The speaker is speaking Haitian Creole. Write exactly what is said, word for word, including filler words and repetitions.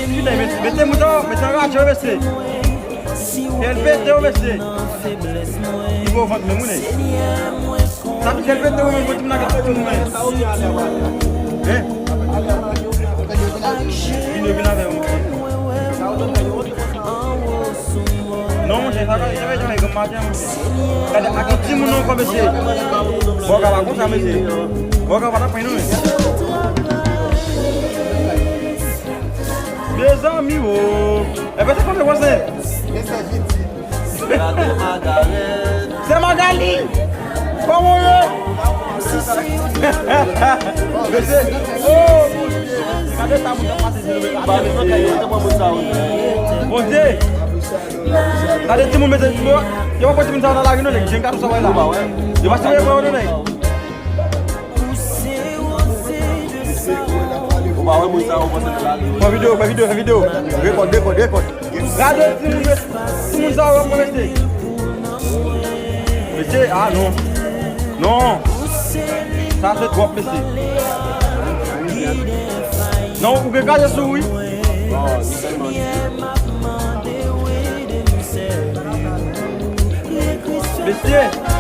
Mesye, mesye, mete moun sa, mesye anraje, mesye. Kè l pete, mesye. Li gwo vant menm, wi. Sa fi kè l pete, wi, menm, bon timoun nan kè tout moun, men. Hein? Vin, vin avè mwen. Non, monchè, sa va, sa va, sa va, granm maten, monchè. Gade, ak yon timoun ankò, mesye. Bò ka pa konsa, mesye. Bò ka pa t ap pran, non, men. Mezanmi, o. Enben, se konbyen w panse? Se Magali. Kòman w ye? Mesye, o, Bondye. Gade sa moun nan pase sou nou. Bondye. Gade timoun, mesye, yo, yo pa pran timoun sa yo nan lari, non, nèg. Jèn gason sa w wè la. Yo pa sou yo, non, nèg. Ou pa wè moun sa yo panse de la. Fè videyo, fè videyo, fè videyo. Rekòd, rekòd, rekòd. Gade timoun, timoun sa yo ap konvèse. Mesye, ah non. Non. Sa se twòp, mesye. Non, ou gen kraze sou ou, wi. Mesye.